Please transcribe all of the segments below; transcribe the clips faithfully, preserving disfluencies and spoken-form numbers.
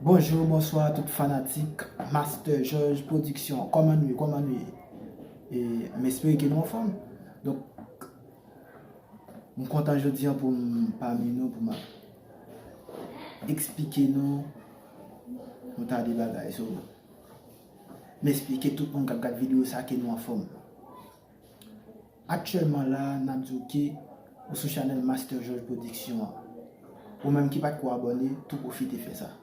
Bonjou, bonswa tout fanatik Master George Production. Kòman nou ye? Kòman nou ye? E, m espere ke nou anfòm. Donk, m kontan jodi a pou m pami nou, pou m ap eksplike nou yon ta de bagay. So, m espere tout moun k ap gad videyo sa ke nou anfòm. Aktyèlman la, n ap di w ke ou sou chanèl Master George Production an. Ou menm ki pa t ko abòne, tou pwofite fè sa.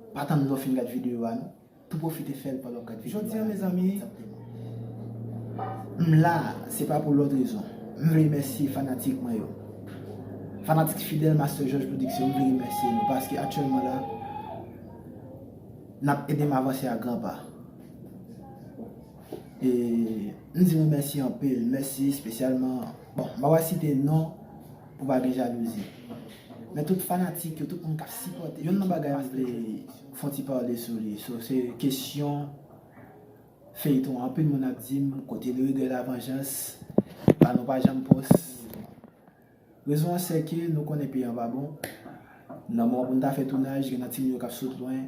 Pa tann lè w fin gad videyo a, non. Tou pwofite fè l pandan w gad videyo a. Jodi a, mezanmi, m la, se pa pou lòt rezon. M vle remèsye fanatik mwen yo. Fanatik fidèl Master George Production, m vle remèsye nou paske aktyèlman la, n ap ede m avanse a gran pa. E m di nou mèsi anpil, mèsi espesyalman. Bon, m pa pral site non pou pa gen jalouzi. Men tout fanatik yo, tout moun k ap sipòte. Youn nan bagay m vle fè yon ti pale sou li, so, se kesyon feyton an. Anpil moun ap di m, kote le regret la vengeance, pa nou pa janm pòs. Rezon an se ke nou konnen peyi an pa bon. Nan moman pou n ta fè tounaj, gen nan timoun yo k ap sot lwen.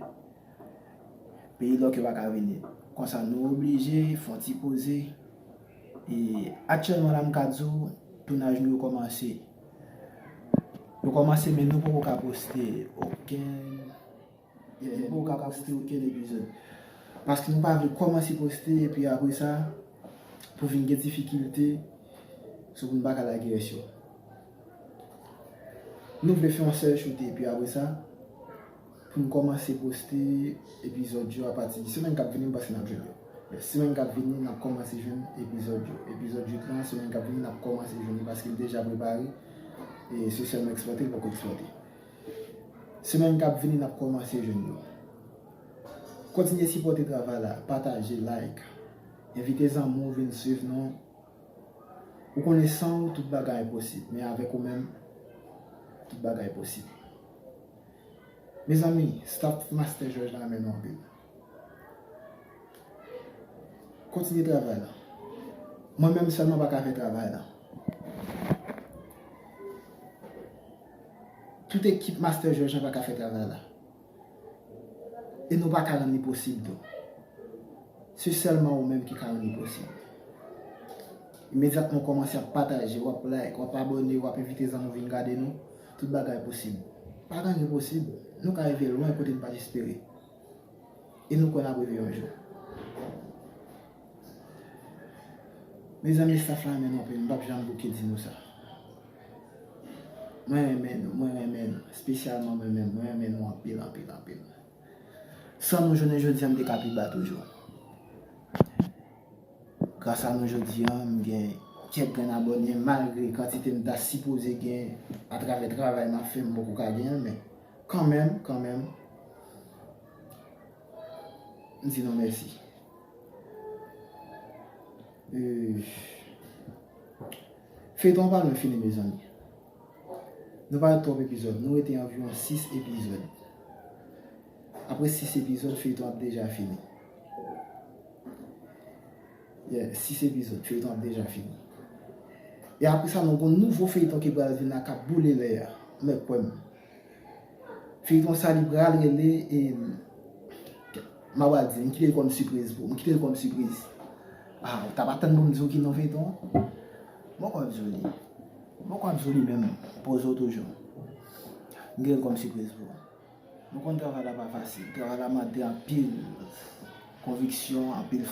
Peyi lòk yo pa ka vini. Konsa nou oblije fè yon ti poze. E aktyèlman la m ka di w, tounaj nou yo kòmanse. Yo kòmanse men nou poko ka poste okenn Yeah, nou poko ka poste okenn epizòd. Paske nou pa vle kòmanse poste epi apre sa, pou vin gen difikilte, sou pou nou pa ka lage rès yo. Nou vle fè yon sèl choute epi apre sa, pou nou kòmanse poste epizòd yo apati semèn k ap vini, m panse n ap jwenn yo. Yeah, semèn k ap vini, n ap kòmanse jwenn epizòd yo. Epizòd uit lan, semèn k ap vini, n ap kòmanse jwenn li paske l deja prepare. E se sèlman eksplwate, l poko eksplwate. Semèn k ap vini, n ap kòmanse jwenn yo. Kontinye sipòte travay la, pataje, like. Envite zanmi w vin swiv nou. Ou konnen san ou tout bagay enposib, men avèk ou menm, tout bagay posib. Mezanmi, staff Master George la renmen nou anpil. Kontinye travay la. Mwen menm sèlman pa ka fè travay la. Tout ekip Master George la pa ka fè travay la. E nou pa ka rann li posib tou. Se sèlman ou menm ki ka rann li posib. Imedyatman w kòmanse ap pataje, w ap like, w ap abòne, w ap envite zanmi w vin gade nou, tout bagay posib. Pa gen anyen ki posib. Nou ka rive lwen kote n pa t espere. E nou kwè n ap rive yon jou. Mezanmi, staff la renmen nou anpil, m p ap janm bouke di nou sa. Mwen renmen nou, mwen renmen nou, espesyalman mwen menm, mwen renmen nou anpil, anpil, anpil. San nou, jounen jodi a, m te ka pi ba toujou. Gras a nou jodi a, m gen kèk grenn abòne, malgre kantite m ta sipoze gen atravè travay m ap fè, m poko ka genyen l, men kanmenm, kanmenm, m di nou mèsi. E, feyton an pa lwen fini, mezanmi. Nou pa ret twòp epizòd, nou rete anviwon sis epizòd. Apre sis epizòd, feyton ap deja fini. Yeah, sis epizòd, feyton ap deja fini. E apre sa, nou gon nouvo feyton ki pral vin la k ap boule lè a. Mwen kwè m. Feyton sa li pral rele, e, m a pral di, m kite l kòm sipriz pou, m kite l kòm sipriz. Ah, ou ta pa tann pou m di w ki non feyton an? Mwen kwè m sou li. Mwen kwè m sou li menm, poze w toujou. M kite l kòm sipriz pou ou. Nou konn travay la pa fasil. Travay la mande anpil konviksyon, anpil